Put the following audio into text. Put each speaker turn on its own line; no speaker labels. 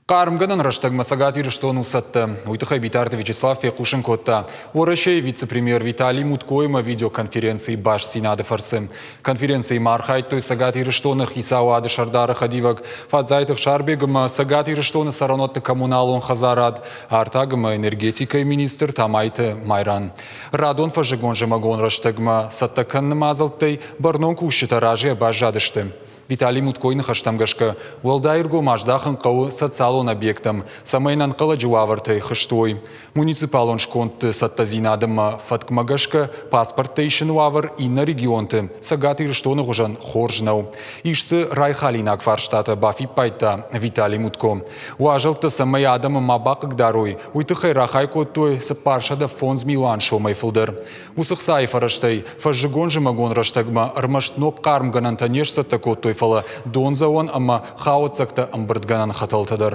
Хъармгӕнӕн рӕстӕгмӕ Цӕгат Ирыстон у цӕттӕ. Уый тыххӕй Битарты Вячеслав фехъусын кодта Уӕрӕсейы вице-премьер Виталий Муткоимӕ видеоконференцийы бастдзинады фӕрцы. Конференцийы ма архайдтой Цӕгат Ирыстоны хицауады сӕрдары хӕдивӕг Фадзайты Ӕхсарбег ӕмӕ Цӕгат Ирыстоны цӕрӕнуӕтты коммуналон хӕдзарад, артаг ӕмӕ энергетикӕйы министр Тамайты Майран. Радон фӕззыгон-зымӕгон рӕстӕгмӕ цӕттӕ кӕныны мадзӕлттӕй бӕрнон кусджытӕ разыйӕ баззадысты. Виталий Муткойы ныхӕстӕм гӕсгӕ, уӕлдай ӕргом аздахын хъӕуы социалон объекттӕм, цӕмӕй ӕнӕнхъӕлӕджы уавӕртӕй хызт уой. Муниципалон скондты цӕттӕдзинад ӕмӕ фӕткмӕ гӕсгӕ паспорттӕ исыны уавӕр иннӕ регионты Цӕгат Ирыстоны хуызӕн хорз нӕу. Ис дзы райхалинаг фарстатӕ, бафиппайдта Виталий Мутко. Уазӕлттӕ цӕмӕй адӕмы ма бахъыгдарой, уый тыххӕй рахай кодтой 405 милуан сомӕй фылдӕр. Уыцы хцайы фӕрӕзтӕй фӕззыгон-зымӕгон рӕстӕгмӕ ӕрмӕст ног хъармгӕнӕнтӕ не сцӕттӕ кодтой, фӕлӕ дондзӕуӕн ӕмӕ хауӕццӕгтӕ ӕмбырдгӕнӕн хӕтӕлтӕ дӕр.